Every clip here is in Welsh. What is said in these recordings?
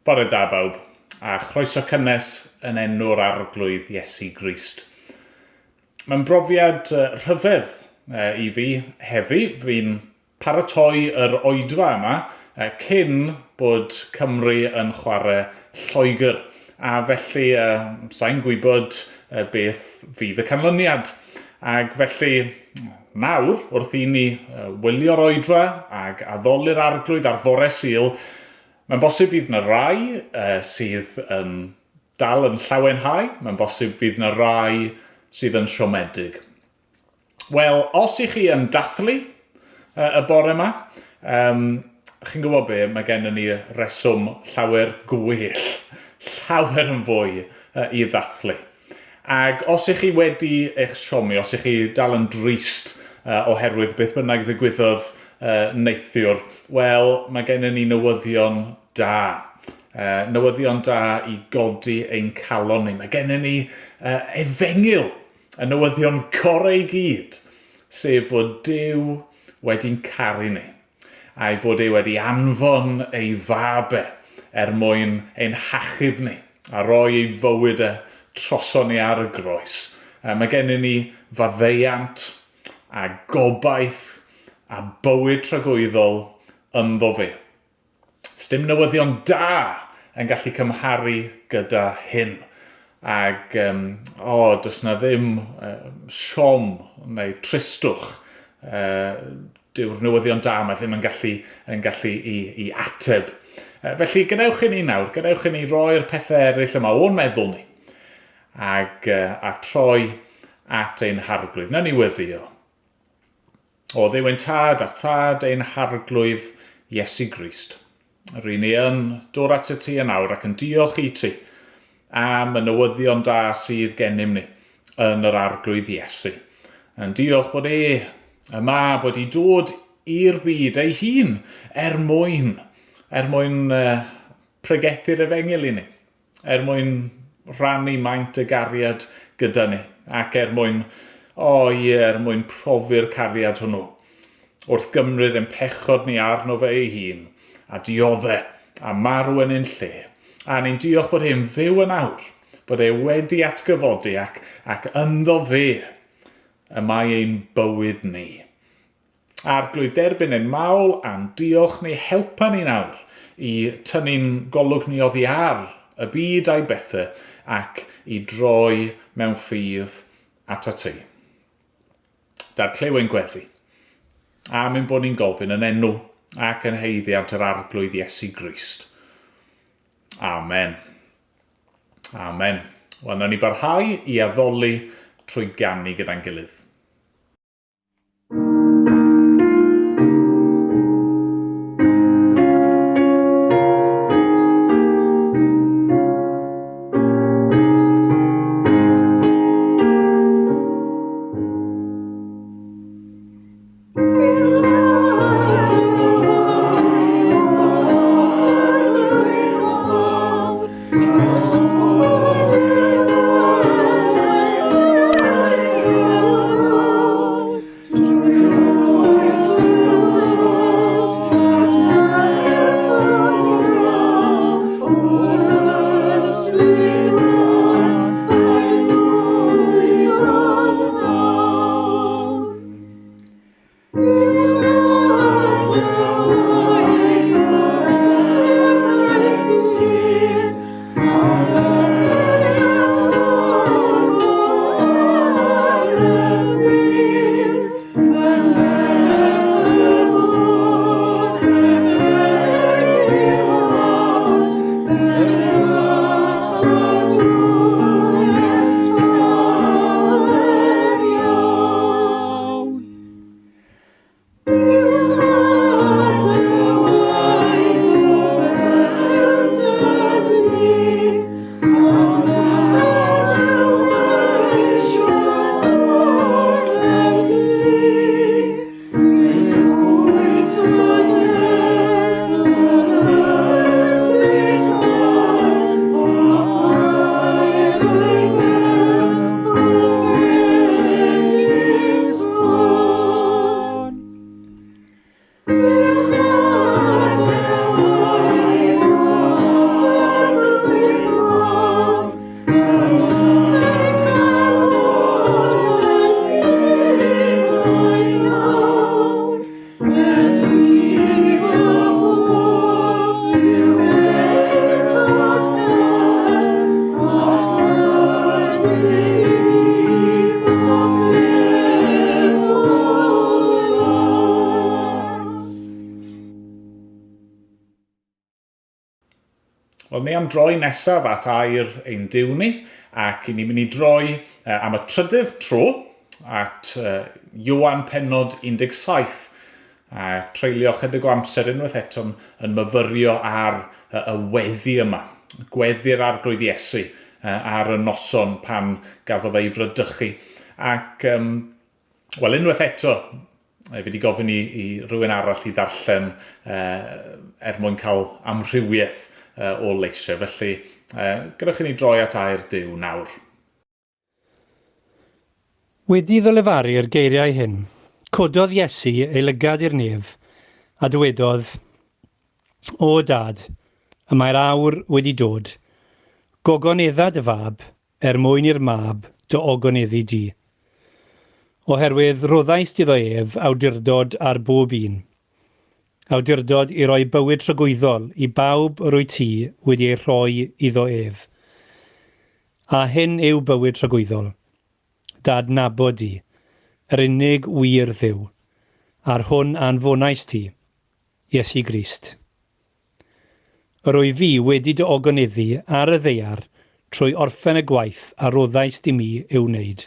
Bore da bawb, a chroeso cynnes yn enw'r Arglwydd Iesu Grist. Mae'n brofiad rhyfedd i fi heddi, fi'n paratoi yr oedfa yma cyn bod Cymru yn chwarae Lloegr, a felly sai'n gwybod beth fydd y canlyniad. Ac felly nawr, wrth i ni wylio'r oedfa ac addoli'r Arglwydd ar fore Sul, Mae'n bosib fydd 'na rai sydd yn dal yn llawenhau, mae'n bosib fydd 'na rai sydd yn siomedig. Wel, os i chi yn dathlu y bore yma, um, chi'n gwybod be, mae gennym ni reswm llawer gwell, llawer yn fwy i ddathlu. Ac os ych chi wedi eich siomi, os ych chi dal yn drist oherwydd beth bynnag ddigwyddodd neithiwr, wel, mae gennym ni newyddion da. Newyddion da i godi ein calon ni. Mae gennym ni efengyl, y newyddion gorau i gyd, sef fod Duw wedi'n caru ni, a'i fod e wedi anfon ei fab e er mwyn ein hachub ni, a roi ei fywyd e troson ni ar y groes. Mae gennym ni faddeuant a gobaith a bywyd tragwyddol ynddo fe. Sdim newyddion da yn gallu cymharu gyda hyn. Ac, um, o, oh, does na ddim siom neu tristwch. Dyw'r newyddion da yma ddim yn gallu, yn gallu i, i ateb. Felly, gadewch i ni nawr, gadewch i ni roi'r pethau eraill yma o'n meddwl ni ac, a troi at ein harglwydd. Nawn ni weddio. O Dduw ein Tad a Thad ein Harglwydd Iesu Grist. Ry'n ni yn dod at y ti yn awr ac yn diolch i ti am y newyddion da sydd gennym ni yn yr Arglwydd Iesu. Yn diolch bod e, y mab, wedi dod i'r byd ei hun er mwyn, er mwyn pregethu'r efengyl i ni. er mwyn rhannu maint y gariad gyda ni, ac er mwyn, o oh, ie, er mwyn profi'r cariad hwnnw, wrth gymryd ein pechod ni arno fe ei hun, a diodde, a marw yn ein lle. A ni'n diolch bod e'n fyw yn awr, bod e wedi atgyfodi ac, ac ynddo fe y mae ein bywyd ni. Arglwydd derbyn ein mawl a'n diolch ni, helpa ni nawr i tynnu'n golwg ni oddi ar y byd a'i bethe ac i droi mewn ffydd atat ti. Dad clyw ein gweddi. Am ein bod ni'n gofyn yn enw ac yn haeddiant yr Arglwydd Iesu Grist. Amen. Amen. Wel, nawn ni barhau i addoli trwy ganu gyda'n gilydd. Wel, ni am droi nesaf at air ein Duw ni, ac i ni'n mynd i droi am y trydydd tro at Ioan pennod 17, a treulio chydig o amser unwaith eto yn myfyrio ar y weddi yma, gweddi'r Arglwydd Iesu ar y noson pan gafodd ei fradychu. Ac, um, wel, unwaith eto, fi wedi gofyn i, i rywun arall i ddarllen uh, er mwyn cael amrhywiaeth uh, o leisiau. Felly, uh, gadewch i ni droi at air Duw nawr. Wedi iddo lefaru'r geiriau hyn, cododd Iesu ei lygad i'r nef, a dywedodd, O Dad, y mae'r awr wedi dod. Gogonedda dy fab, er mwyn i'r mab dy ogoneddu di. Oherwydd rhoddaist iddo ef awdurdod ar bob un, awdurdod i roi bywyd tragwyddol i bawb yr wyt ti wedi eu rhoi iddo ef. A hyn yw bywyd tragwyddol, d'adnabod di, yr unig wir Dduw, a'r hwn a anfonaist ti, Iesu Grist. Yr wyf fi wedi dy ogoneddu ar y ddaear trwy orffen y gwaith a roddaist i mi i'w wneud.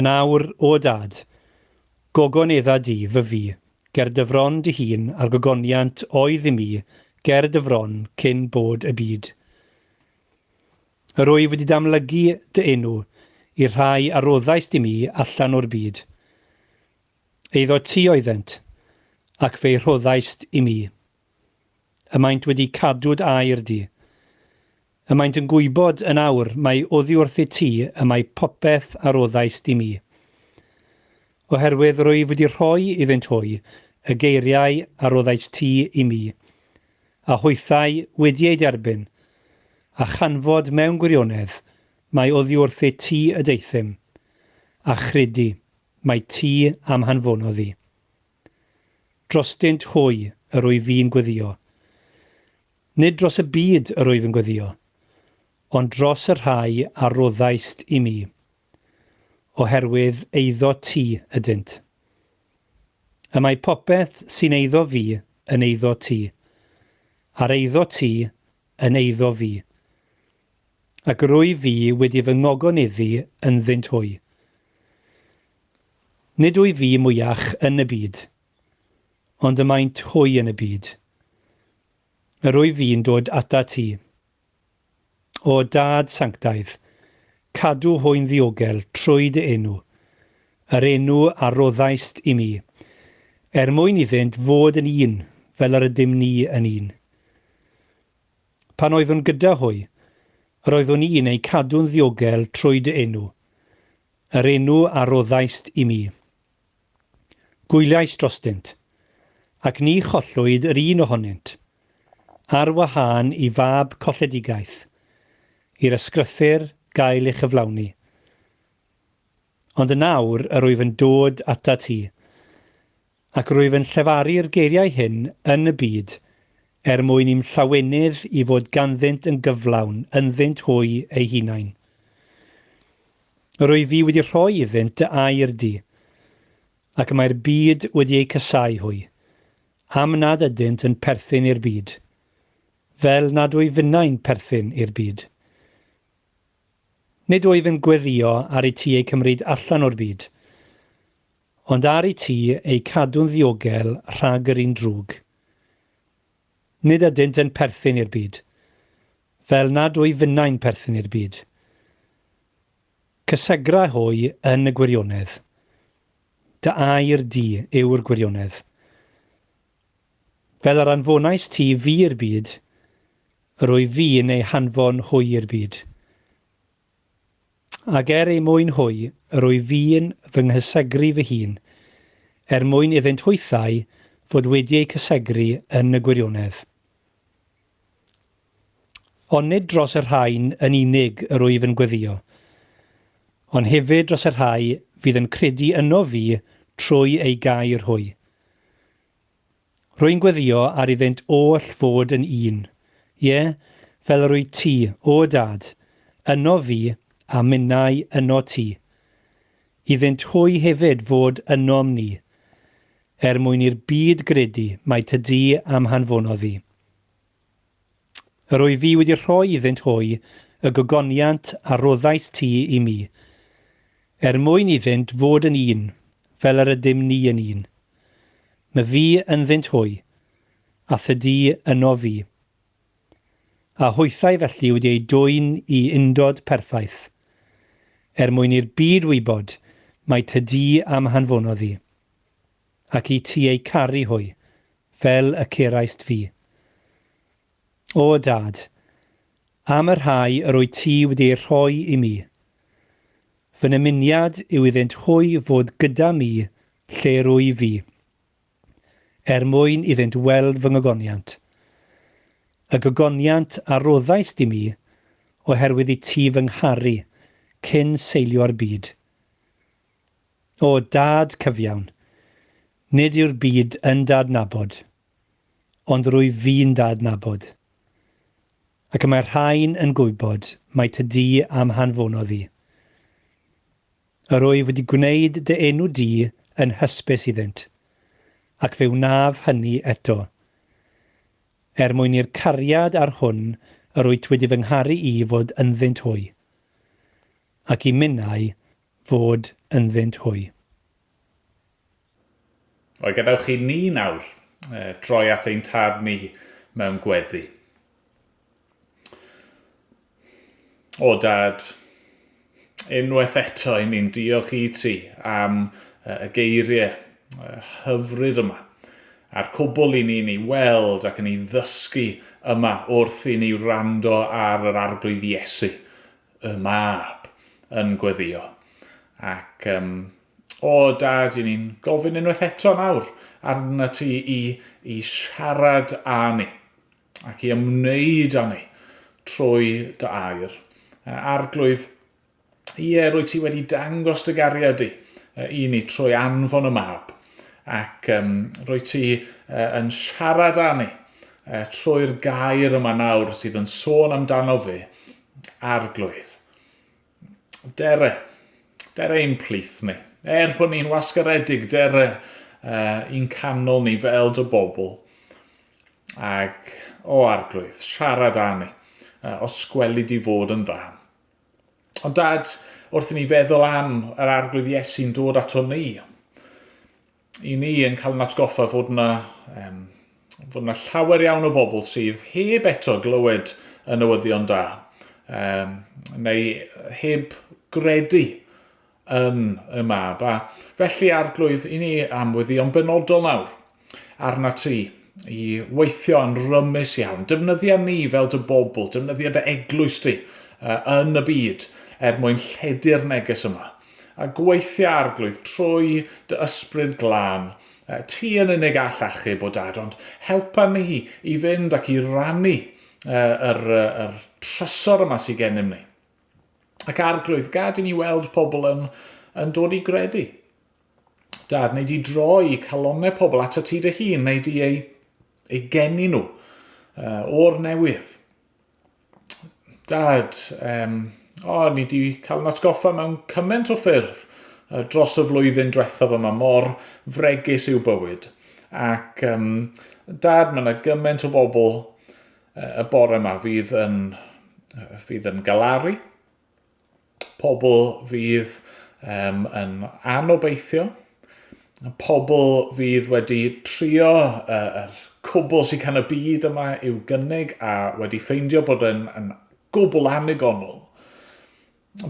Yn awr, O Dad, gogonedda di fy fi ger dy fron dy hun a'r gogoniant oedd i mi ger dy fron cyn bod y byd. Yr wyf wedi damlygu dy enw i'r rhai a roddaist i mi allan o'r byd. Eiddo ti oeddent, ac fe'i rhoddaist i mi. Y maent wedi cadw dy air di. Y maent yn gwybod yn awr mai oddi wrthyt ti y mae popeth a roddaist i mi. Oherwydd rwyf wedi rhoi iddynt hwy y geiriau a roddaist ti i mi, a hwythau wedi eu derbyn, a chanfod mewn gwirionedd mai oddi wrthyt ti y deuthum, a chredu mai ti a'm hanfonodd i. Drostynt hwy yr wyf fi'n gweddïo. Nid dros y byd yr wyf yn gweddïo, ond dros y rhai a roddaist i mi, oherwydd eiddo ti ydynt. Y mae popeth sy'n eiddo fi yn eiddo ti, a'r eiddo ti yn eiddo fi. Ac rwyf fi wedi fy ngogoneddu ynddynt hwy. Nid wyf fi mwyach yn y byd, ond y maent hwy yn y byd. Yr wyf fi'n dod atat ti. O Dad sanctaidd, cadw hwy'n ddiogel trwy dy enw, yr enw a roddaist i mi, er mwyn iddynt fod yn un fel yr ydym ni yn un. Pan oeddwn gyda hwy, yr oeddwn i'n eu cadw'n ddiogel trwy dy enw, yr enw a roddaist i mi. Gwyliais drostynt, ac ni chollwyd yr un ohonynt, ar wahân i fab colledigaeth, i'r ysgrythur gael ei chyflawni. Ond yn awr yr wyf yn dod atat ti, ac rwyf yn llefaru'r geiriau hyn yn y byd, er mwyn i'm llawenydd i fod ganddynt yn gyflawn ynddynt hwy eu hunain. Yr wyf fi wedi rhoi iddynt dy air di, ac y mae'r byd wedi eu casáu hwy, am nad ydynt yn perthyn i'r byd, fel nad wyf finnau'n perthyn i'r byd. Nid wyf yn gweddïo ar i ti eu cymryd allan o'r byd, ond ar i ti eu cadw'n ddiogel rhag yr un drwg. Nid ydynt yn perthyn i'r byd, fel nad wyf finnau'n perthyn i'r byd. Cysegra hwy yn y gwirionedd. Dy air di yw'r gwirionedd. Fel yr anfonais ti fi i'r byd, yr wyf fi'n eu hanfon hwy i'r byd. Ac er eu mwyn hwy, yr wyf fi'n fy nghysegru fy hun, er mwyn iddynt hwythau fod wedi eu cysegru yn y gwirionedd. Ond nid dros y rhain yn unig yr wyf yn gweddïo, ond hefyd dros y rhai fydd yn credu ynof fi trwy eu gair hwy. Rwy'n gweddïo ar iddynt oll fod yn un, ie, fel yr wyt ti, O Dad, ynof fi a minnau ynot ti, iddynt hwy hefyd fod ynom ni, er mwyn i'r byd gredu mai ty di a'm hanfonodd i. Yr wyf fi wedi rhoi iddynt hwy y gogoniant a roddaist ti i mi, er mwyn iddynt fod yn un, fel yr ydym ni yn un. Myfi ynddynt hwy, a thydi ynof fi. A hwythau felly wedi eu dwyn i undod perffaith, er mwyn i'r byd wybod mai tydi a'm hanfonodd i, ac i ti eu caru hwy, fel y ceraist fi. O Dad, am y rhai yr wyt ti wedi eu rhoi i mi, fy nymuniad yw iddynt hwy fod gyda mi lle rwyf fi, er mwyn iddynt weld fy ngogoniant. Y gogoniant a roddaist i mi oherwydd i ti fy ngharu cyn seilio'r byd. O Dad cyfiawn, nid yw'r byd yn d'adnabod, ond rwyf fi'n d'adnabod. Ac y mae'r rhain yn gwybod mai ty di a'm hanfonodd i. Yr wyf wedi gwneud dy enw di yn hysbys iddynt, ac fe wnaf hynny eto, er mwyn i'r cariad â'r hwn yr wyt wedi fy ngharu i fod ynddynt hwy, ac i minnau fod ynddynt hwy. Wel, gadewch i ni nawr droi at ein Tad ni mewn gweddi. O Dad, unwaith eto i ni'n diolch i ti am y geiriau hyfryd yma, a'r cwbl i ni'n ei weld ac yn ei ddysgu yma wrth i ni wrando ar yr Arglwydd Iesu, y Mab, yn gweddio. Ac, um, o Dad, i ni'n gofyn unwaith eto nawr arna ti i, i siarad â ni ac i ymwneud â ni trwy dy air. Arglwydd, ie, rwy ti wedi dangos dy gariad di i ni trwy anfon y mab, ac um, rwy ti yn siarad â ni trwy'r gair yma nawr sydd yn sôn amdano fe, Arglwydd. Dere, dere ein plith ni. Er bod ni'n wasgaredig, dere i'n canol ni fel dy bobl. Ac, o Arglwydd, siarad â ni, os gweli di fod yn dda. Ond dad, wrth i ni feddwl am yr Arglwydd Iesu'n dod ato ni, i ni yn cael yn atgoffa fod yna, um, fod yna llawer iawn o bobl sydd heb eto glywed y newyddion da, um, neu heb gredu yn y mab. A felly, Arglwydd, i ni am weddïo'n benodol nawr arna ti i weithio yn rymus iawn. Defnyddia ni fel dy bobl, defnyddia dy eglwys di yn y byd er mwyn lledu'r neges yma. A gweithia, Arglwydd, trwy dy ysbryd glân. Ti yn unig all achub, o Dad, ond helpa ni i fynd ac i rannu yr, yr trysor yma sydd gennym ni. Ac Arglwydd, gad i ni weld pobl yn, yn dod i gredu. Dad, neu di droi calonnau pobl at ti dy hun, neu di ei, ei geni nhw o'r newydd. Dad, um, o, ni di cael yn atgoffa mewn cymaint o ffyrdd dros y flwyddyn diwethaf yma, mor fregus yw bywyd. Ac, um, dad, mae yna gymaint o bobl y bore yma fydd yn, fydd yn galaru, pobl fydd um, yn anobeithio, pobl fydd wedi trio uh, yr cwbl sy'n can y byd yma i'w gynnig a wedi ffeindio bod yn, yn gwbl annigonol.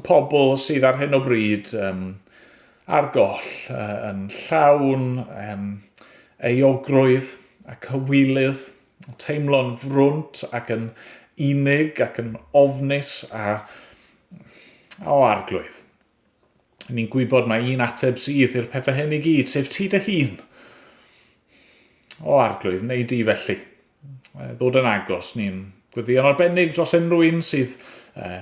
Pobl sydd ar hyn o bryd um, ar goll, uh, yn llawn um, euogrwydd a cywilydd, teimlo'n frwnt ac yn unig ac yn ofnus a o arglwydd. Ni'n gwybod mae un ateb sydd i'r pethau hyn i gyd, sef ti dy hun. O arglwydd, neu di felly. Ddod yn agos, ni'n gweddïo'n arbennig dros unrhyw un sydd,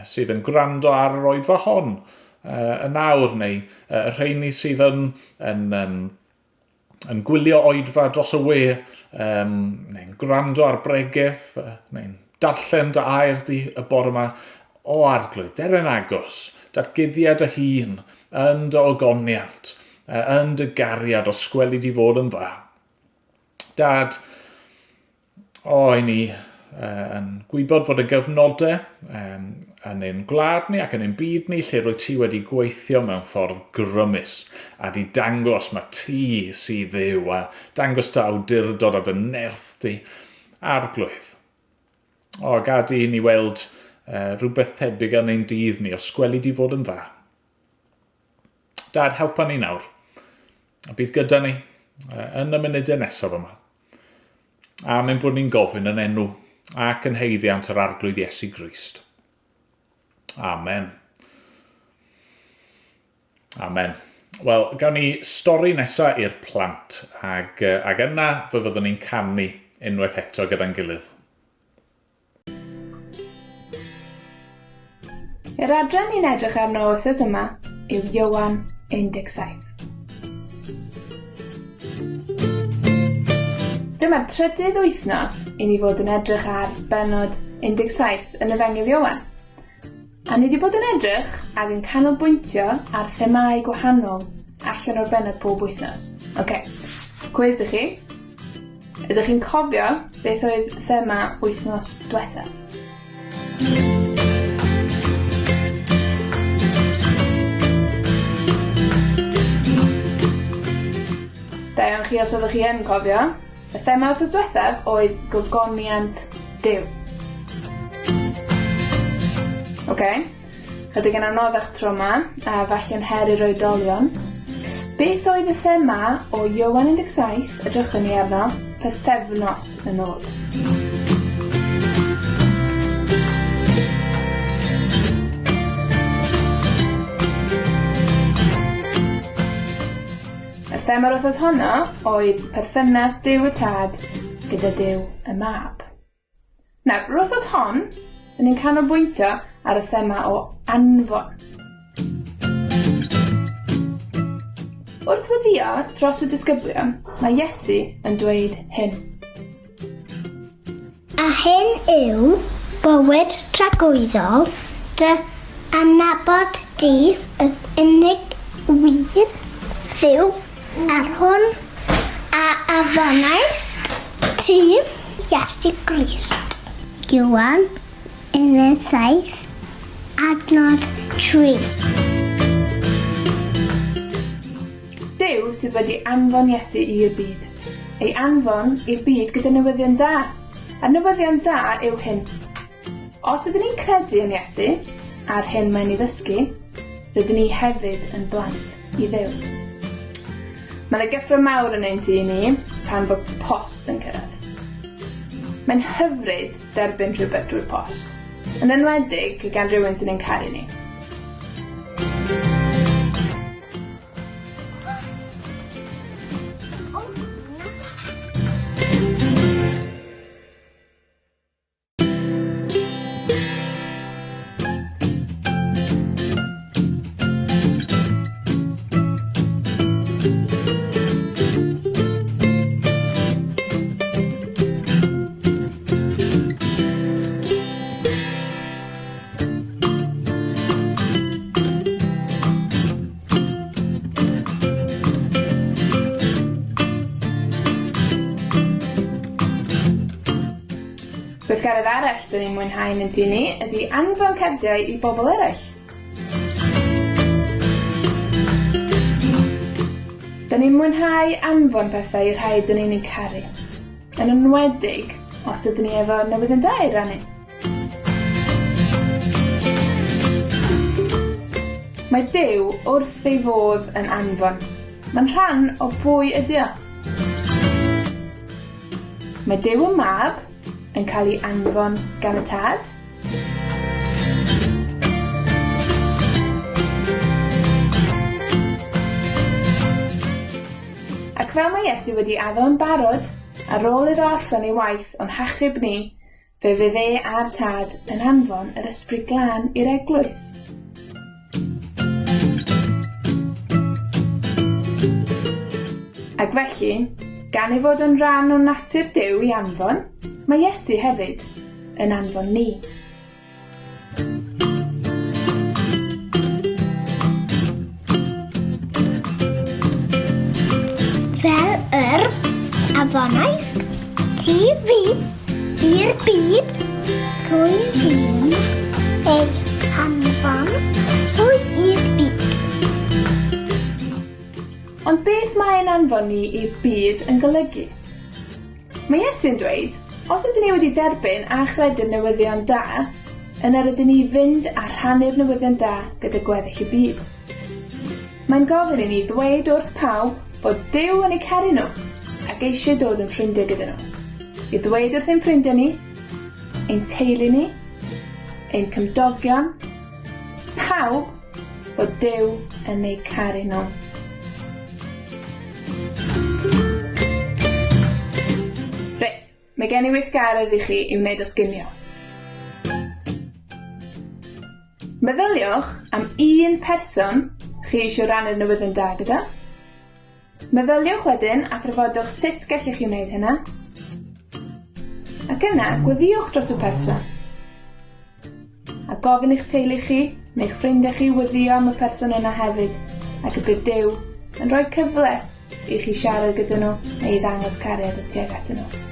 sydd yn gwrando ar yr oedfa hon yn awr, neu y rheini sydd yn, yn, yn yn gwylio oedfa dros y we, um, neu'n gwrando ar bregeth, neu'n darllen dy air di y bore yma, o arglwydd, deren agos, datguddia dy hun yn dy ogoniant, yn dy gariad, os gweli di fod yn dda. Dad, o, i ni yn gwybod fod y gyfnodau um, yn ein gwlad ni ac yn ein byd ni lle rwy ti wedi gweithio mewn ffordd grymus a di dangos mae ti sydd Dduw a dangos dy awdurdod a dy nerth di arglwydd. O, gad i ni weld rhywbeth tebyg yn ein dydd ni, os gweli di fod yn dda. Dad, helpa ni nawr. A bydd gyda ni yn y munudau nesaf yma. A mae'n bod ni'n gofyn yn enw ac yn heiddiant yr Arglwydd Iesu Grist. Amen. Amen. Wel, gawn ni stori nesaf i'r plant, ag, ag yna fe fyddwn ni'n canu unwaith eto gyda'n gilydd. Yr adran ni'n edrych arno wythnos yma yw Ioan 17. Dyma'r trydydd wythnos i ni fod yn edrych ar bennod 17 yn Efengyl Ioan. A ni 'di bod yn edrych ac yn canolbwyntio ar themâu gwahanol allan o'r bennod pob wythnos. Oce, cwis i chi. Ydych chi'n cofio beth oedd thema wythnos dwetha? Da iawn chi os oeddech chi yn cofio. Y thema wythnos diwethaf oedd gogoniant Duw. Oce, chydig yn anoddach tro 'ma, a falle'n her i'r oedolion. Beth oedd y thema o Ioan 17 edrychwn ni arno pythefnos yn ôl? Y thema'r wythnos honno oedd perthynas Duw y Tad gyda Duw y Mab. Nawr, yr wythnos hon, 'dyn ni'n canolbwyntio ar y thema o anfon. Wrth weddïo dros y disgyblion, mae Iesu yn dweud hyn. A hyn yw bywyd tragwyddol, dy adnabod di, yr unig wir Dduw, a'r hwn a anfonaist ti, Iesu Grist. Ioan 17, adnod 3. Duw sydd wedi anfon Iesu i'r byd. Ei anfon i'r byd gyda newyddion da. A'r newyddion da yw hyn. Os ydyn ni'n credu yn Iesu, a'r hyn mae'n ei ddysgu, rydyn ni hefyd yn blant i Dduw. Mae 'na gyffro mawr yn ein tŷ ni pan fo post yn cyrraedd. Mae'n hyfryd derbyn rhywbeth drwy'r post, yn enwedig gan rywun sy'n ein caru ni. Gweithgaredd arall 'dyn ni'n mwynhau yn ein tŷ ni ydi anfon cardiau i bobl eraill. 'Dyn ni'n mwynhau anfon pethau i'r rhai 'dyn ni'n eu caru, yn enwedig os ydyn ni efo newyddion da i rannu. Mae Duw wrth ei fodd yn anfon. Mae'n rhan o bwy ydy o. Mae Duw y Mab yn cael ei anfon gan y Tad. Ac fel mae Iesu wedi addo yn barod, ar ôl iddo orffen ei waith o'n hachub ni, Fe fydd e a'r Tad yn anfon yr Ysbryd Glân i'r eglwys. Ac felly, gan ei fod yn rhan o natur Duw i anfon, mae Iesu hefyd yn anfon ni. Fel yr afonaist ti fi. i'r byd trwy hun ei hanfon trwy i'r byd. Ond beth mae ein anfon ni i'r byd yn golygu? Mae Iesu'n dweud, os ydyn ni wedi derbyn a chredu'r newyddion da, yna rydyn ni i fynd a rhannu'r newyddion da gyda gweddill y byd. Mae'n gofyn i ni ddweud wrth pawb bod Duw yn eu caru nhw ac eisiau dod yn ffrindiau gyda nhw. I ddweud wrth ein ffrindiau ni, ein teulu ni, ein cymdogion, pawb, bod Duw yn eu caru nhw. Reit, mae gen i weithgaredd i chi i'w wneud dros ginio. Meddyliwch am un person chi eisiau rannu'r newyddion da gyda. Meddyliwch wedyn a thrafodwch sut gellech chi wneud hynna. Ac yna, gweddïwch dros y person. A gofyn i'ch teulu chi neu'ch ffrindiau chi weddïo am y person yna hefyd, ac y bydd Duw yn rhoi cyfle i chi siarad gyda nhw neu i ddangos cariad tuag atyn nhw.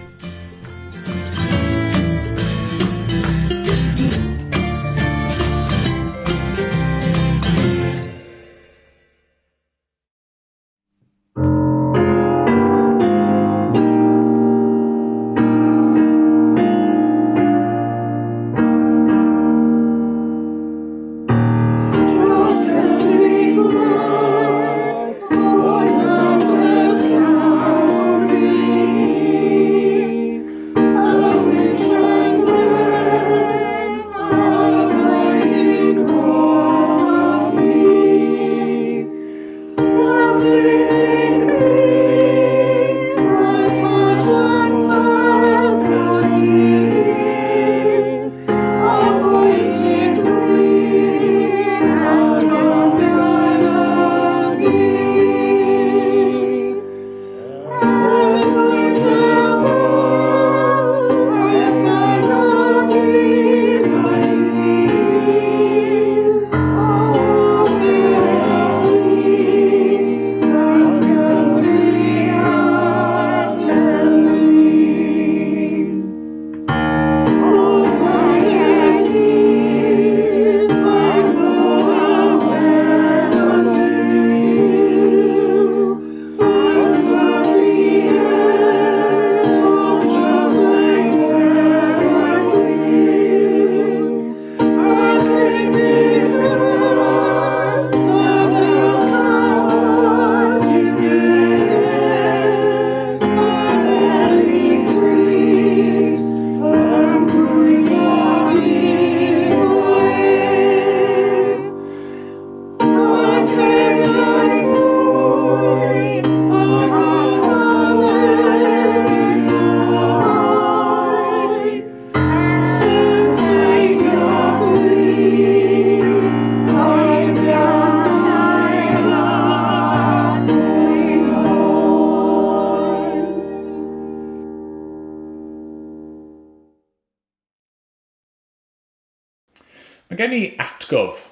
Mae gen i atgof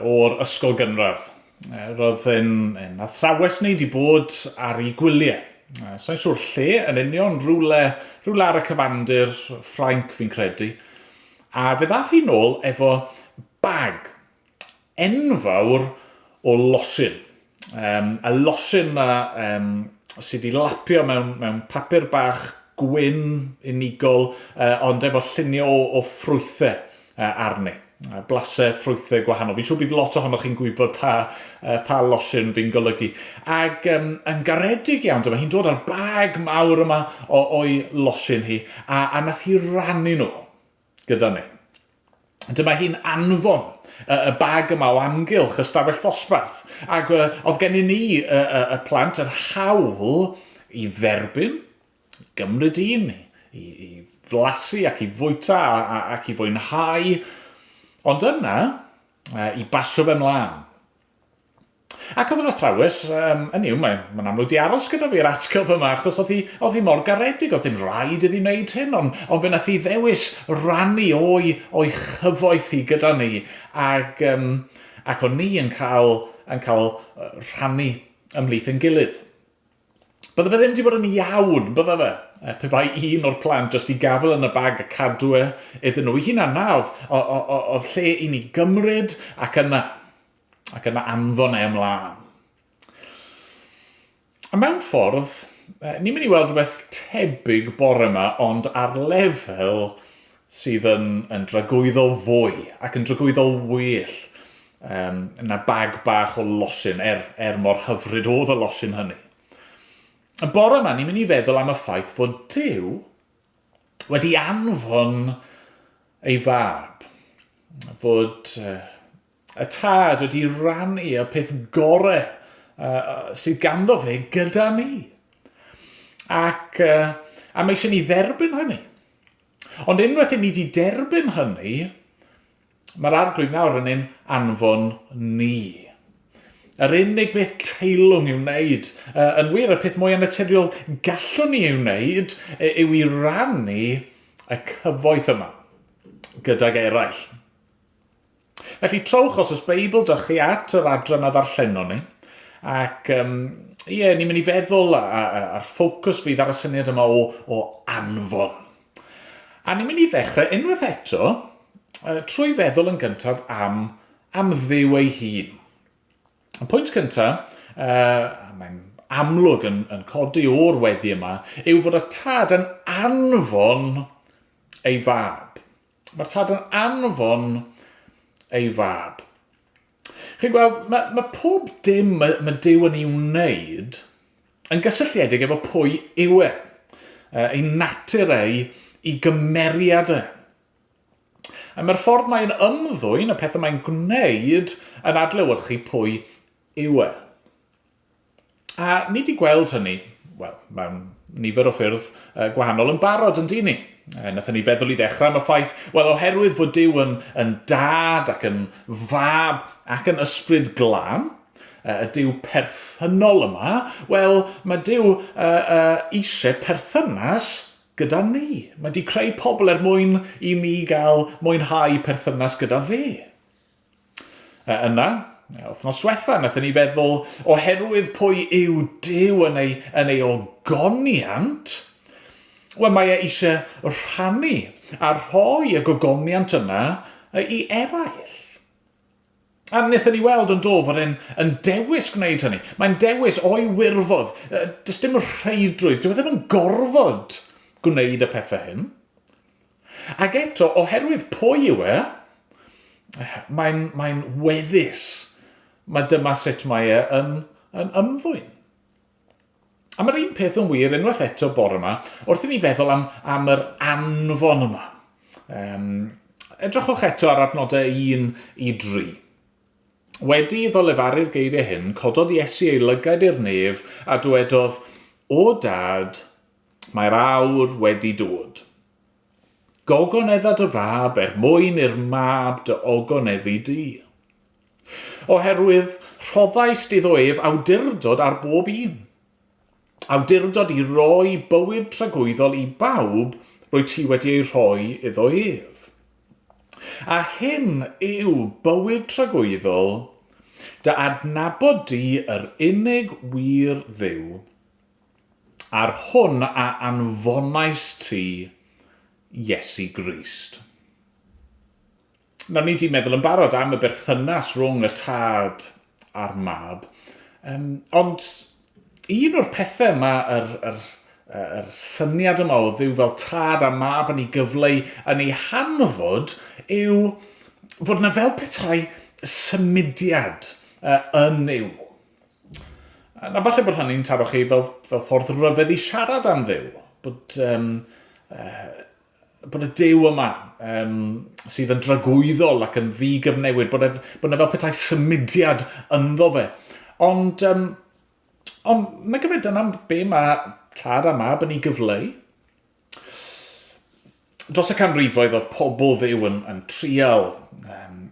o'r ysgol gynradd. Roedd yn, yn athrawes ni wedi bod ar ei gwyliau. Sa'n siŵr lle yn union, rhywle, rhywle ar y cyfandir, Ffrainc fi'n credu. A fe ddath hi nôl efo bag enfawr o losin. Um, y losin na um, sydd wedi lapio mewn, mewn papur bach gwyn unigol, uh, ond efo lluniau o, o ffrwythau uh, arni. Blasau ffrwythau gwahanol. Fi'n siŵr bydd lot ohonoch chi'n gwybod pa, uh, pa losin fi'n golygu. Ac um, yn garedig iawn, dyma hi'n dod â'r bag mawr yma o, o'i losin hi, a, a nath hi rannu nhw gyda ni. Dyma hi'n anfon y, y bag yma o amgylch y stafell ddosbarth. Ac uh, oedd gen i ni, y, y, y plant, yr hawl i dderbyn, i gymryd un, i, i flasu ac i fwyta a, a, ac i fwynhau. Ond yna, uh, i basio fe mlaen. Ac oedd yr athrawes, um, yn yw, mae'n mae amlwg di aros gyda fi'r atgof yma, achos oedd hi, oedd hi mor garedig, oedd dim rhaid iddi wneud hyn, ond, ond fe nath hi ddewis rannu o'i, o'i chyfoeth hi gyda ni, ac, um, ac o'n ni yn cael, yn cael rhannu ymhlith yn gilydd. Bydde fe ddim wedi bod yn iawn, bydde fe, pe bai un o'r plant jyst i gafel yn y bag a cadw e iddyn nhw. I hunan na, oedd, oedd lle i ni gymryd ac yna, ac yna anfon e ymlaen. A mewn ffordd, ni'n mynd i weld rhywbeth tebyg bore yma, ond ar lefel sydd yn, yn dragwyddol fwy ac yn dragwyddol well um, na bag bach o losin, er, er mor hyfryd oedd y losin hynny. Y bore yma, ni'n mynd i feddwl am y ffaith fod Duw wedi anfon ei fab, fod y tad wedi rannu y peth gore uh, sydd ganddo fe gyda ni. Ac, uh, a mae eisiau ni dderbyn hynny. Ond unwaith i ni wedi derbyn hynny, mae'r arglwydd nawr yn ein anfon ni. Yr unig beth teilwng i'w wneud, yn wir, y peth mwy naturiol gallwn ni ei wneud, yw i rannu y cyfoeth yma gydag eraill. Felly trowch os oes Beibl dych chi at yr adran a ddarllenon ni. Ac um, ie, yeah, ni'n mynd i feddwl a'r ffocws fydd ar y syniad yma o, o anfon. A ni'n mynd i ddechrau unwaith eto trwy feddwl yn gyntaf am, am Dduw ei hun. Y pwynt cyntaf, uh, mae'n amlwg yn, yn codi o'r weddi yma, yw fod y tad yn anfon ei fab. Mae'r tad yn anfon ei fab. Chi'n gweld, mae, mae pob dim mae, mae Duw yn ei wneud yn gysylltiedig efo pwy yw e. Ei natur ei, ei gymeriad e. A mae'r ffordd mae'n ymddwyn, y pethau mae'n gwneud, yn adlewyrchu pwy yw e. A ni 'di gweld hynny, wel, mewn nifer o ffyrdd uh, gwahanol yn barod yn dyn ni. E, nathon ni feddwl i ddechrau am y ffaith, wel, oherwydd fod Duw yn, yn dad ac yn fab ac yn ysbryd glân, y Duw perthynol yma, wel, mae Duw uh, uh, eisiau perthynas gyda ni. Mae di creu pobl er mwyn i ni gael mwynhau perthynas gyda fe. Yna, wythnos diwetha, wnaethon ni feddwl, oherwydd pwy yw Duw yn ei, yn ei ogoniant, wel mae e eisiau rhannu a rhoi y gogoniant yna i eraill. A wnaethon ni weld yn do fod e'n yn dewis gwneud hynny. Mae'n dewis o'i wirfodd. Does dim rheidrwydd, dyw e ddim yn gorfod gwneud y pethau hyn. Ac eto, oherwydd pwy yw e, mae'n mae weddus. Mae dyma sut mae e yn, yn ymddwyn. A mae'r un peth yn wir unwaith eto bore yma, wrth i ni feddwl am, am yr anfon yma. Um, edrychwch eto ar adnodau 1 i 3. Wedi iddo lefaru'r geiriau hyn, cododd Iesu ei lygaid i'r nef a dywedodd, O Dad, Mae'r awr wedi dod. Gogonedda dy fab er mwyn i'r mab dy ogoneddu di. Oherwydd rhoddaist iddo ef awdurdod ar bob un. Awdurdod i roi bywyd tragwyddol i bawb rwy ti wedi ei rhoi iddo ef. A hyn yw bywyd tragwyddol, dy adnabod di yr unig wir Dduw, a'r hwn a anfonais ti, Iesu Grist. Nawr, ni di meddwl yn barod am y berthynas rhwng y tad a'r mab, um, ond un o'r pethau mae yr, yr, yr syniad yma o Dduw fel tad a mab yn ei gyfleu yn ei hanfod yw fod yna fel petai symudiad uh, yn Nuw. Na falle bod hynny'n taro chi fel, fel ffordd ryfedd i siarad am Dduw. Bod, um, uh, bod y Duw yma um, sydd yn dragwyddol ac yn ddigyfnewid, bod, e, bod yna fel petai symudiad ynddo fe. Ond, um, ond na gyfe dyna be mae tad a mab yn ei gyfleu. Dros y canrifoedd oedd pobl Dduw yn, yn trial um,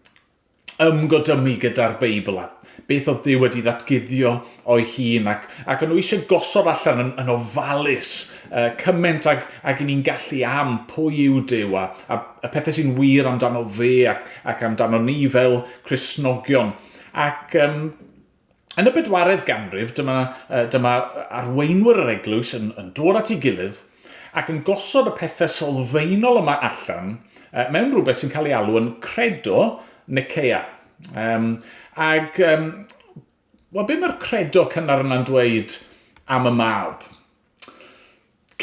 ymgodymu gyda'r Beibl a beth oedd Duw wedi ddatguddio o'i hun ac, ac o'n nhw eisiau gosod allan yn, yn ofalus uh, cymaint ag, ag i ni'n gallu am pwy yw Duw a, a, y pethau sy'n wir amdano fe ac, ac amdano ni fel Cristnogion. Ac um, Yn y bedwaredd ganrif, dyma, dyma arweinwyr yr eglwys yn, yn dod at ei gilydd ac yn gosod y pethau sylfaenol yma allan mewn rhywbeth sy'n cael ei alw yn credo Nicaea. Um, ag, um, wel, be mae'r credo cynnar yna'n dweud am y mab?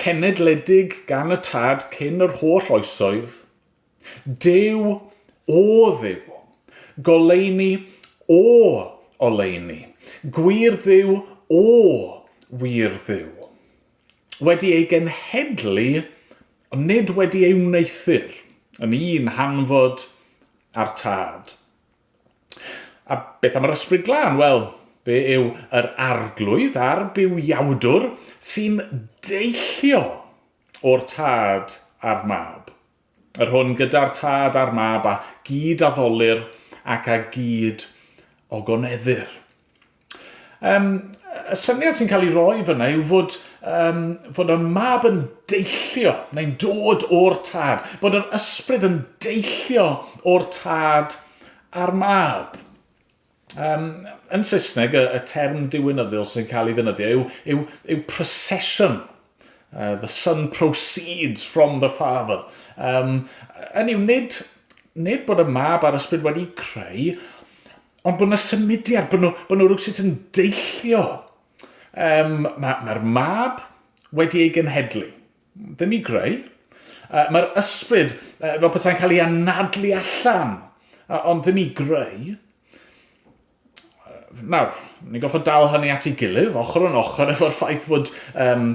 Cenedledig gan y tad cyn yr holl oesoedd, Duw o Dduw, goleuni o oleuni, gwir Dduw o wir Dduw. Wedi ei genhedlu, ond nid wedi ei wneuthur, yn un hanfod â'r Tad. A beth am yr Ysbryd Glân? Wel, fe yw yr Arglwydd a'r Bywiawdwr sy'n deillio o'r Tad a'r Mab. Yr hwn gyda'r Tad a'r Mab a gyd addolir ac a gyd ogoneddir. Um, y syniad sy'n cael ei roi fyna yw fod, um, fod y mab yn deillio, neu'n dod o'r tad, bod yr ysbryd yn deillio o'r tad a'r mab. Um, yn Saesneg, y, y term diwinyddiol sy'n cael ei ddefnyddio yw, yw, yw procession. Uh, the son proceeds from the father. Um, yn yw, nid, nid bod y mab a'r ysbryd wedi creu, ond bod yna symudiad, bod nhw, bod nhw rhywsut yn deillio. Um, Mae'r ma, ma mab wedi ei genhedlu. Ddim i greu. Uh, Mae'r ysbryd uh, fel petai'n cael ei anadlu allan, uh, ond ddim i greu. Uh, nawr, ni'n goffod dal hynny at ei gilydd, ochr yn ochr efo'r ffaith fod, um,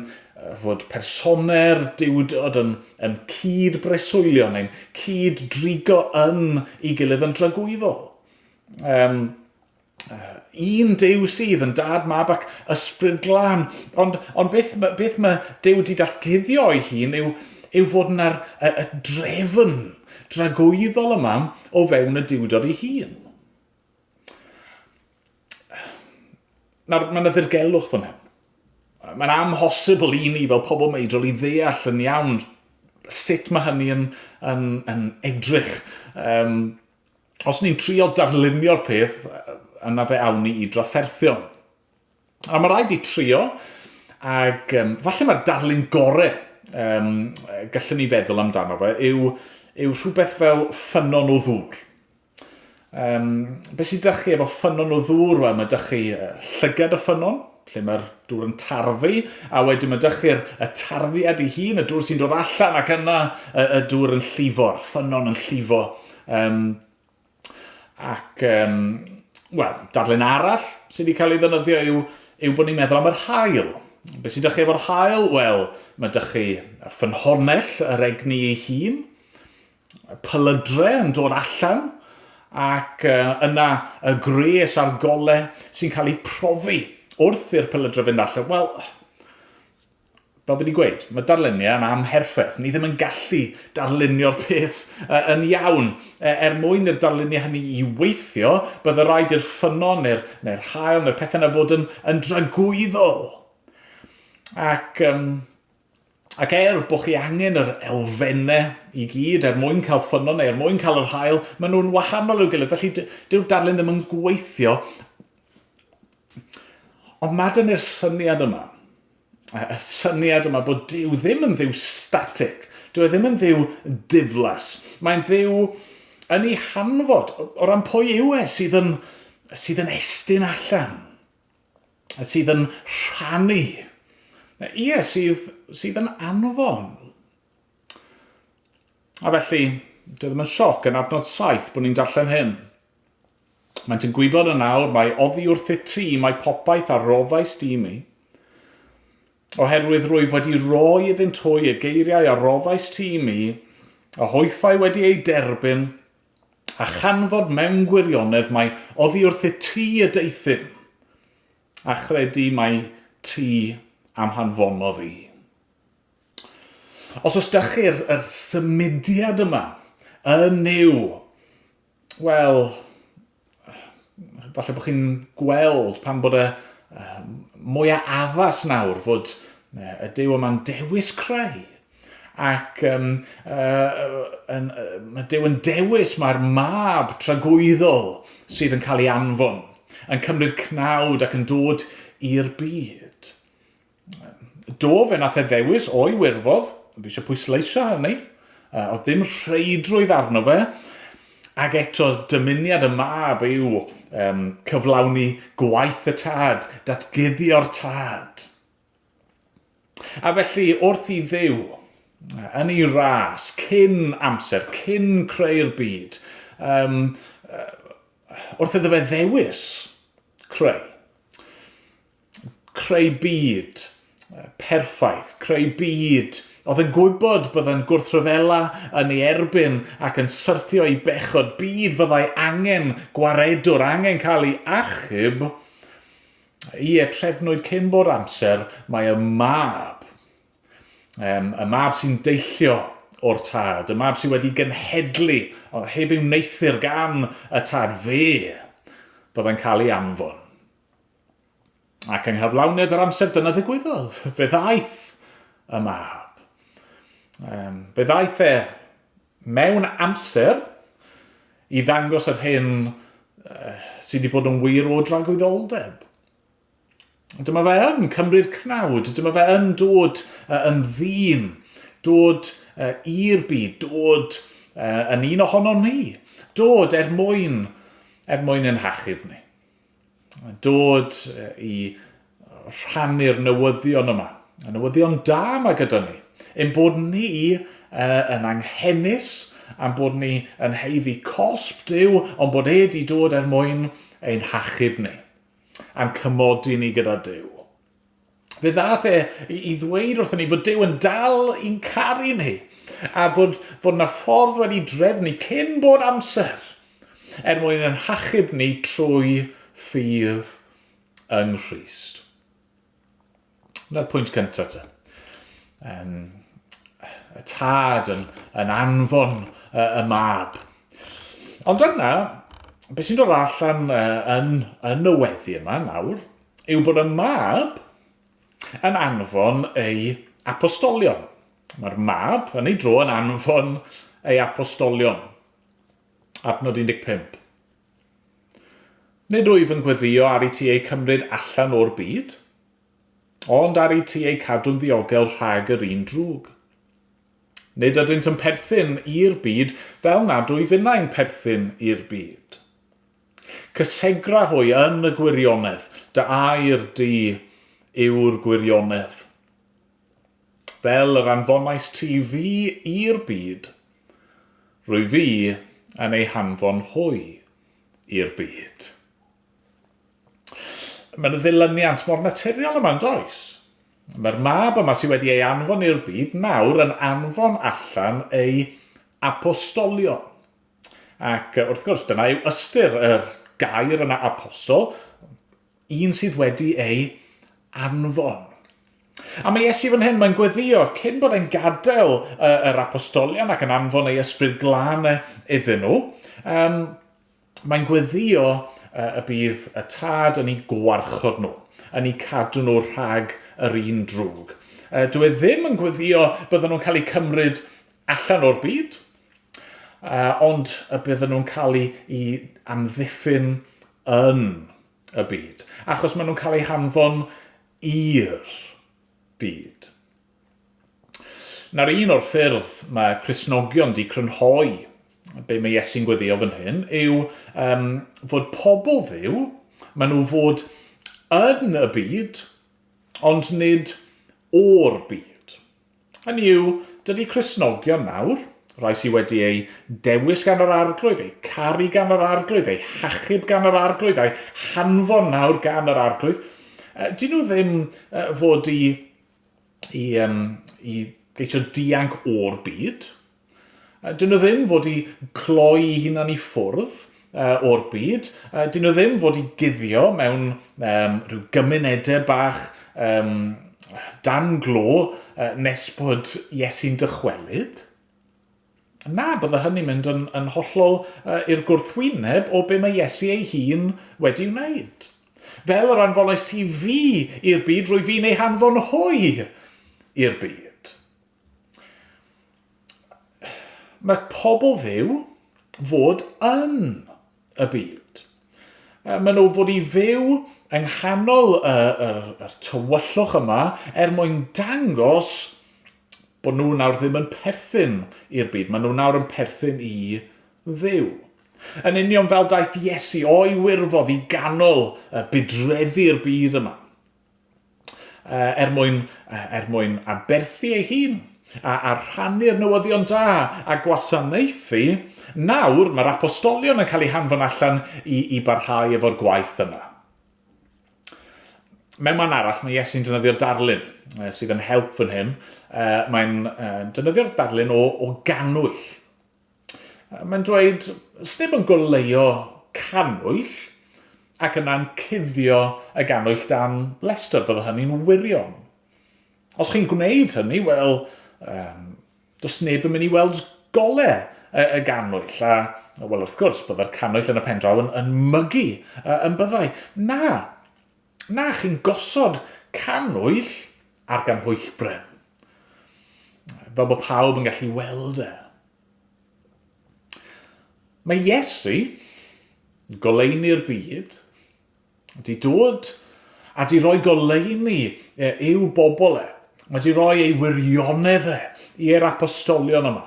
fod personau'r diwdod yn, yn cyd-breswylio neu'n cyd-drigo yn ei gilydd yn dragwyddol. Um, un Duw sydd yn dad, mab ac ysbryd glân. Ond, ond beth, beth mae Duw wedi datguddio o'i hun yw, yw fod yna'r y, y drefn dragwyddol yma o fewn y diwdod ei hun. Nawr, mae yna ddirgelwch fan hyn. Mae'n amhosibl i ni fel pobl meidrol i ddeall yn iawn sut mae hynny yn, yn, yn edrych. Um, os ni'n trio darlunio'r peth, yna fe awn ni i drafferthion. A mae rhaid i trio, ac um, falle mae'r darlun gore um, gallwn ni feddwl amdano fe yw, yw rhywbeth fel ffynnon o ddŵr. Um, beth sydd ydych chi efo ffynnon o ddŵr? Wel, mae ydych chi llygad y ffynnon, lle mae'r dŵr yn tarddu, a wedyn mae ydych chi'r y tarddiad ei hun, y dŵr sy'n dod allan, ac yna y, y dŵr yn llifo, y ffynnon yn llifo. Um, ac, um, wel, darlun arall sydd wedi cael ei ddefnyddio yw, yw bod ni'n meddwl am yr hael. Beth sydd ydych chi efo'r hael? Wel, mae ydych chi ffynhonnell yr egni ei hun, pelydre yn dod allan, ac yna y gwres a'r gole sy'n cael eu profi wrth i'r pelydre fynd allan. Wel, fel fi wedi gweud, mae darluniau yn amherffaith. Ni ddim yn gallu darlunio'r peth yn iawn. Er mwyn i'r darluniau hynny i weithio, bydde rhaid i'r ffynnon neu'r neu hael neu'r pethau yna fod yn, yn dragwyddol. Ac um, Ac er bod chi angen yr elfennau i gyd er mwyn cael ffynnon neu er mwyn cael yr haul, maen nhw'n wahanol i'w gilydd, felly dyw'r darlun ddim yn gweithio. Ond mae dyn ni'r syniad yma, y syniad yma bod Duw ddim yn ddiw static, dyw e ddim yn ddiw diflas, mae'n ddiw yn ei hanfod, o ran pwy yw e sydd yn, sydd yn estyn allan. sydd yn rhannu. Ie, sydd, sydd yn anfon. A felly, dwi ddim yn sioc yn adnod 7 bod ni'n darllen hyn. Maent yn gwybod yn awr mae oddi wrthyt ti mae popeth a roddais di mi. Oherwydd rwyf wedi rhoi iddynt hwy y geiriau a roddais ti i mi, a hwythau wedi eu derbyn, a chanfod mewn gwirionedd mai oddi wrthyt ti y deuthum, a chredu mai ti a'm hanfonodd i. Os oes dych chi'r yr symudiad yma yn Nuw, wel, falle bod chi'n gweld pan bod y mwy a addas nawr fod y Duw yma'n dewis creu. Ac um, uh, yn, uh, mae Duw yn dewis mae'r mab tragwyddol sydd yn cael ei anfon. yn cymryd cnawd ac yn dod i'r byd. Do, fe nath e ddewis o'i wirfodd, fi eisiau pwysleisio hynny, oedd dim rheidrwydd arno fe, ac eto dymuniad y mab yw um, cyflawni gwaith y tad, datguddio'r tad. A felly, wrth i Dduw, yn ei ras, cyn amser, cyn creu'r byd, um, wrth iddo fe ddewis creu, creu byd perffaith, creu byd oedd yn gwybod byddai'n gwrthryfela yn ei erbyn ac yn syrthio i bechod, byd fyddai angen gwaredwr, angen cael ei achub, ie, trefnwyd cyn bod amser, mae y mab, um, y mab sy'n deillio o'r tad, y mab sydd wedi genhedlu, ond heb ei wneuthur gan y tad, fe byddai'n cael ei anfon. Ac yng nghyflawniad yr amser dyna ddigwyddodd. Fe ddaeth y mab. Um, fe ddaeth e mewn amser i ddangos yr hyn uh, sydd wedi bod yn wir o dragwyddoldeb. Dyma fe yn cymryd cnawd, dyma fe yn dod uh, yn ddyn, dod uh, i'r byd, dod uh, yn un ohonon ni, dod er mwyn, er mwyn yn hachub ni. Dod i rhannu'r newyddion yma, y newyddion da yma gyda ni, ein bod ni yn anghenus, a'n bod ni yn heiddi cosb Duw, ond bod e di dod er mwyn ein hachub ni, a'n cymodi ni gyda Duw. Fe ddath e i, i ddweud wrthyn ni fod Duw yn dal i'n caru ni, a fod, fod na ffordd wedi drefnu cyn bod amser er mwyn yn hachub ni trwy ffydd yng Nghrist. Dyna'r pwynt cyntaf te. Um, y tad yn, yn anfon y, y mab. Ond yna, beth sy'n dod allan yn, yn y weddi yma nawr, yw bod y mab yn anfon ei apostolion. Mae'r mab yn ei dro yn anfon ei apostolion. Adnod 15. Nid wyf yn gweddio ar i ti eu cymryd allan o'r byd, ond ar i ti eu cadw'n ddiogel rhag yr un drwg. Nid ydynt yn perthyn i'r byd fel nad wyf innau'n perthyn i'r byd. Cysegra hwy yn y gwirionedd, dy air di yw'r gwirionedd. Fel yr anfonais ti fi i'r byd, rwy fi yn eu hanfon hwy i'r byd. Mae'n y ddilyniant mor naturiol yma, yn does? Mae'r mab yma sydd wedi ei anfon i'r byd nawr yn anfon allan ei apostolion. Ac wrth gwrs, dyna yw ystyr y gair yna apostol, un sydd wedi ei anfon. A mae Iesu fan hyn, mae'n gweddio cyn bod e'n gadael yr apostolion ac yn anfon ei ysbryd glân e iddyn nhw. Um, mae'n gweddio y bydd y tad yn ei gwarchod nhw, yn ei cadw nhw rhag yr un drwg. Dwi e ddim yn gweddio bydden nhw'n cael eu cymryd allan o'r byd, ond y bydden nhw'n cael eu, eu amddiffyn yn y byd, achos maen nhw'n cael eu hanfon i'r byd. Nawr, un o'r ffyrdd mae Cristnogion di crynhoi be mae Iesu'n gweddio fan hyn yw um, fod pobl ddiw, maen nhw fod yn y byd, ond nid o'r byd. Hynny yw, dydy Cristnogion nawr, rhai sydd wedi eu dewis gan yr Arglwydd, eu caru gan yr Arglwydd, eu hachub gan yr Arglwydd, eu hanfon nawr gan yr Arglwydd, dyn nhw ddim fod i, i, um, i geisio dianc o'r byd. Dyn nhw ddim fod i cloi eu hunan i ffwrdd o'r byd. Dyn nhw ddim fod i guddio mewn um, rhyw gymunedau bach um, dan glo nes bod Iesu'n dychwelyd. Na, bydde hynny'n mynd yn, yn hollol uh, i'r gwrthwyneb o be mae Iesu ei hun wedi wneud. Fel yr anfonais ti fi i'r byd, rwy fi'n ei hanfon hwy i'r byd. Mae pobl ddiw fod yn y byd. Maen nhw fod i fyw yng nghanol y, y, y tywyllwch yma er mwyn dangos bod nhw nawr ddim yn perthyn i'r byd. Maen nhw nawr yn perthyn i Dduw. Yn union fel daeth Iesu o'i wirfodd i ganol y budreddi'r byd yma. Er mwyn, er mwyn aberthu ei hun a, a rhannu'r newyddion da a gwasanaethu, nawr mae'r apostolion yn cael eu hanfon allan i, i barhau efo'r gwaith yna. Mewn man arall, mae Iesu'n defnyddio darlun sydd yn help fan hyn. Mae'n defnyddio'r darlun o, o gannwyll. Mae'n dweud, sneb yn goleuo cannwyll ac yna'n cuddio y gannwyll dan lestr, bydde hynny'n wirion. Os chi'n gwneud hynny, wel, um, does neb yn mynd i weld gole y, y gannwyll, a, wel, wrth gwrs, byddai'r cannwyll yn y pen draw yn, yn mygu, yn byddai. Na, na, chi'n gosod cannwyll ar ganhwyllbren. Fel bod pawb yn gallu weld e. Mae Iesu, goleuni'r byd, di dod a di roi goleuni i'w bobl e. Mae di roi ei wirionedd e i'r apostolion yma.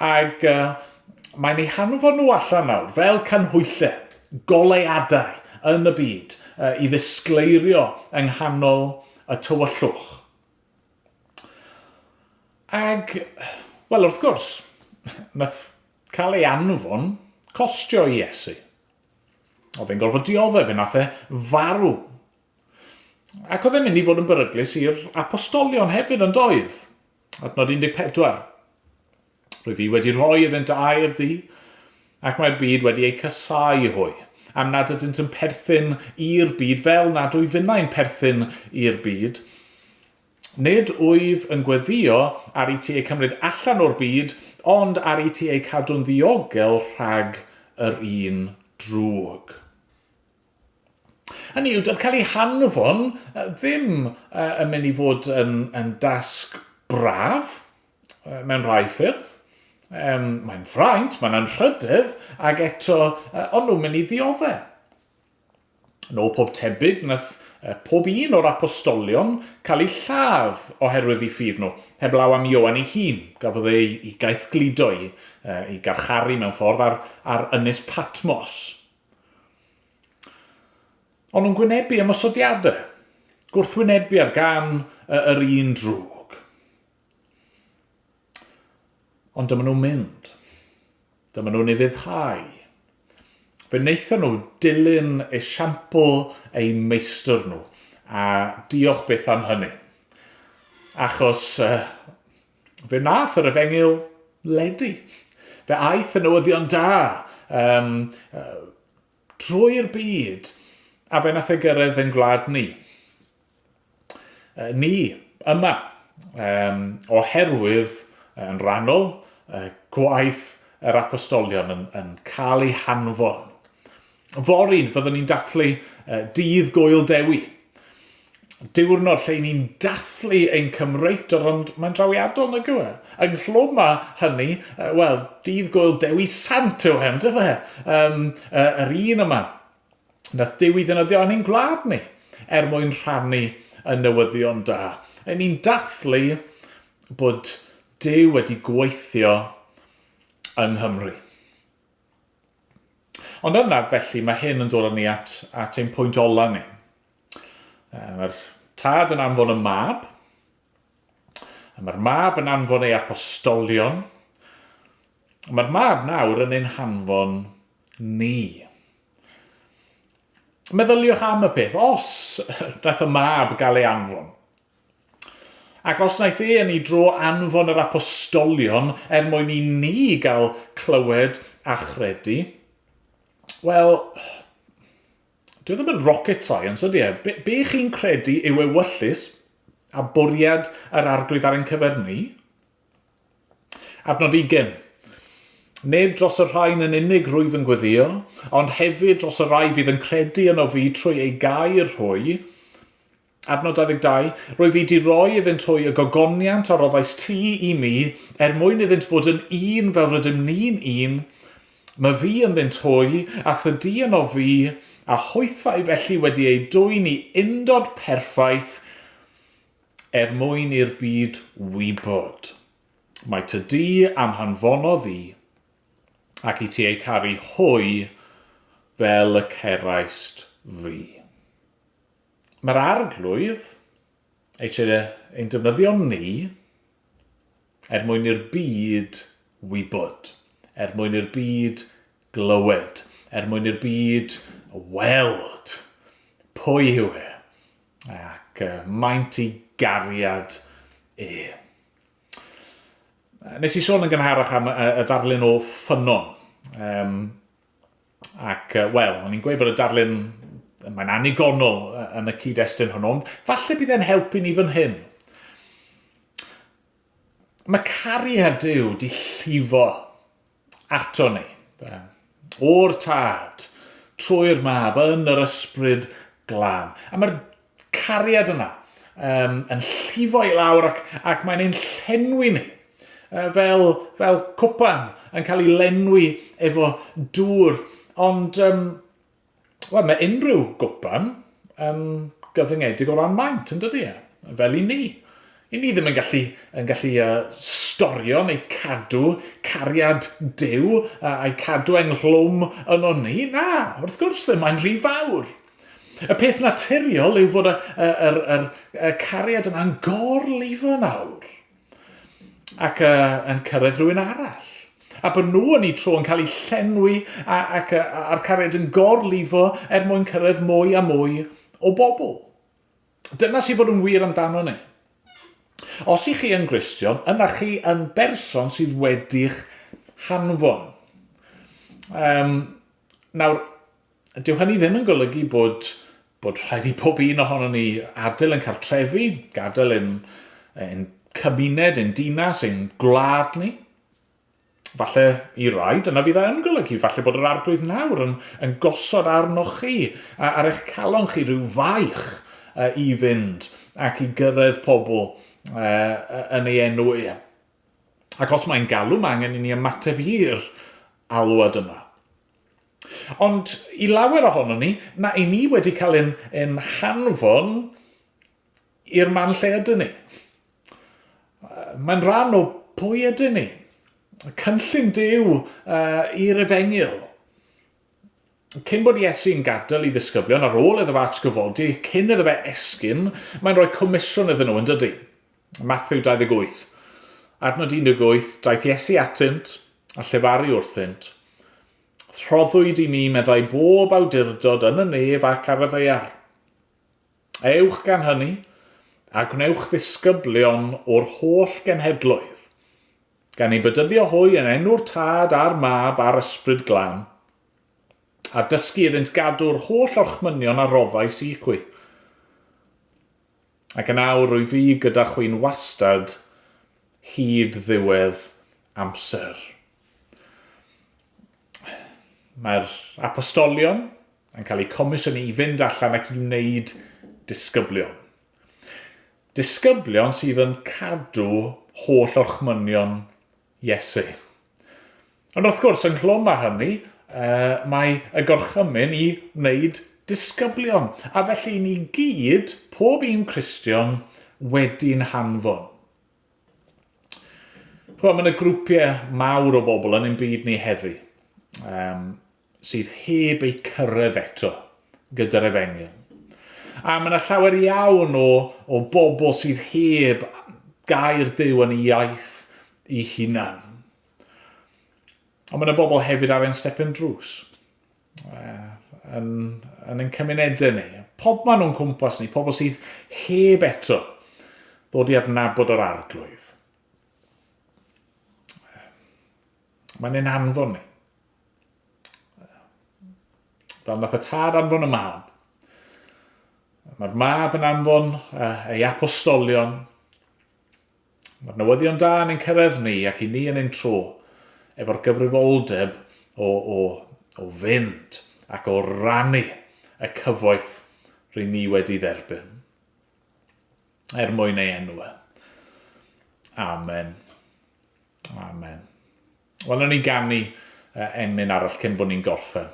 Ac uh, mae'n ei hanfon nhw allan nawr fel canhwyllau, goleuadau yn y byd uh, i ddisgleirio yng nghanol y tywyllwch. Ag, wel, wrth gwrs, nath cael ei anfon costio i Iesu. Oedd e'n gorfod dioddef, fe nath e farw. Ac oedd e'n mynd i fod yn beryglus i'r apostolion hefyd yn doedd? Adnod 14. Rwyf fi wedi rhoi iddynt air di, ac mae'r byd wedi eu casáu hwy, am nad ydynt yn perthyn i'r byd fel nad wyf finnau'n perthyn i'r byd. Nid wyf yn gweddïo ar i ti eu cymryd allan o'r byd, ond ar i ti eu cadw'n ddiogel rhag yr un drwg. Hynny yw, doedd cael ei hanfon ddim yn mynd i fod yn, yn dasg braf mewn rhai ffyrdd. Um, mae'n fraint, mae'n anrhydedd, ac eto, ond nhw'n mynd i ddioddef. Yn ôl pob tebyg, wnaeth pob un o'r apostolion cael eu lladd oherwydd eu ffydd nhw, heblaw am Ioan ei hun, gafodd ei i gaethgludo i, i garcharu mewn ffordd ar, ar ynys Patmos. Ond nhw'n gwynebu ymosodiadau, gwrthwynebiad gan yr un drwg. Ond dyma nhw'n mynd. Dyma nhw'n ufuddhau. Fe wnaethon nhw dilyn esiampl eu meistr nhw, a diolch byth am hynny. Achos uh, fe wnaeth yr efengyl ledu. Fe aeth y newyddion da um, uh, drwy'r byd, a fe wnaeth e gyrraedd yn gwlad ni. Ni, yma, um, oherwydd yn rhannol gwaith yr apostolion yn, yn cael ei hanfon. Fory, fyddwn ni'n dathlu dydd Gwyl Dewi. Diwrnod lle ni'n dathlu ein Cymreictod, ond mae'n drawiadol nag yw e? Ynghlwm â hynny, wel, dydd Gwyl Dewi Sant yw e, on'd yfe? Um, yr un yma Nath Duw i ddefnyddio yn ein gwlad ni er mwyn rhannu y newyddion da. Ein ni'n dathlu bod Duw wedi gweithio yng Nghymru. Ond yna, felly, mae hyn yn dod â ni at, at ein pwynt ola ni. Mae'r tad yn anfon y mab, a mae'r mab yn anfon ei apostolion. Mae'r mab nawr yn ein hanfon ni. Meddyliwch am y peth, os wnaeth y mab gael ei anfon, ac os wnaeth e yn ei dro anfon yr apostolion er mwyn i ni gael clywed a chredu, wel, dwi e ddim yn rocket science, ydy e? Be, be chi'n credu yw ewyllys a bwriad yr arglwydd ar ein cyfer ni? Adnod 20. Nid dros y rhain yn unig rwyf yn gweddio, ond hefyd dros y rhai fydd yn credu yno fi trwy ei gair hwy. Adnod 22. Rwyf fi di roi iddynt hwy y gogoniant a roddais ti i mi, er mwyn iddynt fod yn un fel rydym ni'n un, Mae fi ynddynt hwy, a thydi yno fi, a hwythau felly wedi eu dwyn i undod perffaith, er mwyn i'r byd wybod. Mae tydi am hanfonodd i, ac i ti eu caru hwy fel y ceraist fi. Mae'r Arglwydd eisiau ein defnyddio ni er mwyn i'r byd wybod, er mwyn i'r byd glywed, er mwyn i'r byd weld pwy yw e, ac maint i gariad e. Nes i sôn yn gynharach am y, y ddarlun o ffynnon. Um, ac, wel, o'n i'n gweud bod y darlun, mae'n anigonol yn y cyd-destun hwnnw, ond falle bydd e'n helpu ni fan hyn. Mae cariad Duw di llifo ato ni. O'r tad, trwy'r mab, yn yr ysbryd glân. A mae'r cariad yna um, yn llifo i lawr ac, ac mae'n ein llenwi ni. Fel, fel cwpan yn cael ei lenwi efo dŵr. Ond, um, wel, mae unrhyw gwpan yn gyfyngedig o ran maint, yn dydy e? Fel i ni. I ni ddim yn gallu, yn gallu uh, storio neu cadw cariad Duw uh, a'i cadw ynghlwm yno ni. Na, wrth gwrs ddim, mae'n rhy fawr. Y peth naturiol yw fod y, y, y, y, y cariad yna'n gorlifo nawr ac uh, yn cyrraedd rhywun arall. A bod nhw yn eu tro yn cael eu llenwi a, ac, a, a'r cariad yn gorlifo er mwyn cyrraedd mwy a mwy o bobl. Dyna sydd fod yn wir amdano ni. Os i chi yn Gristion, yna chi yn berson sydd wedi'ch hanfon. Um, nawr, Dyw hynny ddim yn golygu bod, bod rhaid i pob un ohonon ni adael yn cartrefi, gadael ein, ein cymuned, ein dinas, ein gwlad ni. Falle i rai, dyna fydd e yn golygu. Falle bod yr arglwydd nawr yn, yn gosod arnoch chi, a ar eich calon chi rhyw faich uh, i fynd ac i gyrraedd pobl uh, yn ei enw e. Ac os mae'n galw, mae angen i ni ymateb i'r alwad yma. Ond i lawer ohonon ni, na i ni wedi cael ein, ein hanfon i'r man lle ydyn ni. Mae'n rhan o pwy ydyn ni. Cynllun Duw uh, i'r efengyl. Cyn bod Iesu'n gadael i ddisgyblion ar ôl iddo fe atgyfodi, cyn iddo fe esgyn, mae'n rhoi comisiwn iddyn nhw, yn dydy? Matthew 28. Adnod 18, daeth Iesu atynt a llefaru wrthynt. Rhoddwyd i mi, meddai, bob awdurdod yn y nef ac ar y ddaear. Ewch gan hynny, a gwnewch ddisgyblion o'r holl genhedloedd, gan eu bedyddio hwy yn enw'r Tad a'r Mab a'r Ysbryd Glân, a dysgu iddynt gadw'r holl orchmynion a roddais i chwi. Ac yn awr rwyf fi gyda chwi'n wastad hyd ddiwedd amser. Mae'r apostolion yn cael eu comisiynu i fynd allan ac i wneud disgyblion. Disgyblion sydd yn cadw holl orchmynion Iesu. Ond wrth gwrs, ynghlwm â hynny, uh, mae y gorchymyn i wneud disgyblion. A felly ni gyd, pob un Cristion, wedi'n hanfon. Chwa, mae yna grwpiau mawr o bobl yn ein byd ni heddi um, sydd heb eu cyrraedd eto gyda'r efengyl. A mae yna llawer iawn o, o bobl sydd heb gair Duw yn ei iaith i hunan. Ond mae yna bobl hefyd ar ein stepen drws, yn, yn ein cymunedau ni. Pob maen nhw'n cwmpas ni, pobl sydd heb eto ddod i adnabod yr arglwydd. Mae'n ein anfon ni. Fel nath y tad anfon y mab. Mae'r mab yn anfon ei apostolion. Mae'r newyddion da yn ein cyrraedd ni ac i ni yn ein tro efo'r gyfrifoldeb o, o, o fynd ac o rannu y cyfoeth ry'n ni wedi dderbyn. Er mwyn ei enw e. Amen. Amen. Wel, nawn ni ganu emyn arall cyn bod ni'n gorffen.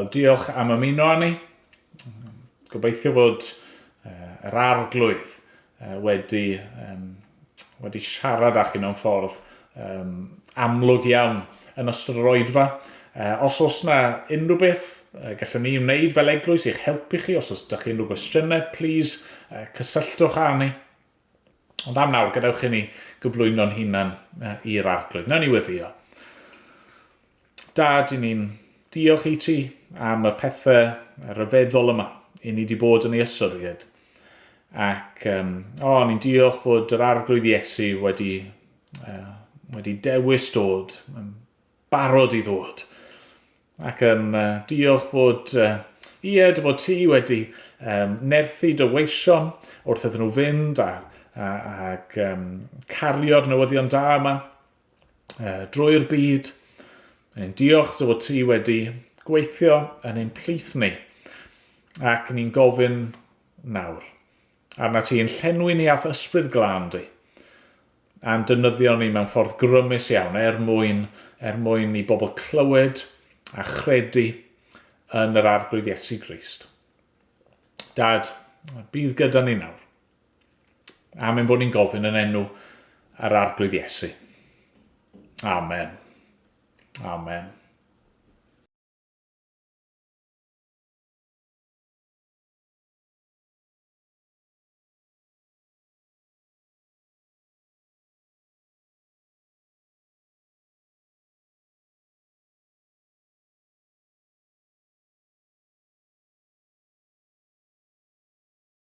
Wel, diolch am ymuno â ni. Gobeithio fod yr arglwydd wedi, um, wedi siarad â chi mewn ffordd um, amlwg iawn yn ystod yr oedfa. Os oes na unrhyw beth gallwn ni wneud fel eglwys i'ch helpu chi, os oes ydych chi unrhyw gwestiynau, please cysylltwch â ni. Ond am nawr, gadewch i ni gyflwyno'n hunan i'r arglwydd. Nawn ni weddio. Dad, i ni'n diolch i ti am y pethau rhyfeddol yma i ni wedi bod yn ei ystyried. Ac, um, o, ni'n diolch fod yr arglwydd Iesu wedi, wedi dewis dod, yn barod i ddod. Ac yn uh, diolch fod, uh, ie, dy fod ti wedi um, nerthu dy weision wrth iddyn nhw fynd a, a, ac um, cario'r newyddion da yma uh, drwy'r byd. Yn diolch dy fod ti wedi gweithio yn ein plith ni. Ac ni'n gofyn nawr. Arna ti yn llenwi ni â'th ysbryd glân di a'n defnyddio ni mewn ffordd grymus iawn er mwyn, er mwyn i bobl clywed a chredu yn yr Arglwydd Iesu Grist. Dad, bydd gyda ni nawr. Am ein bod ni'n gofyn yn enw yr Arglwydd Iesu. Amen. Amen.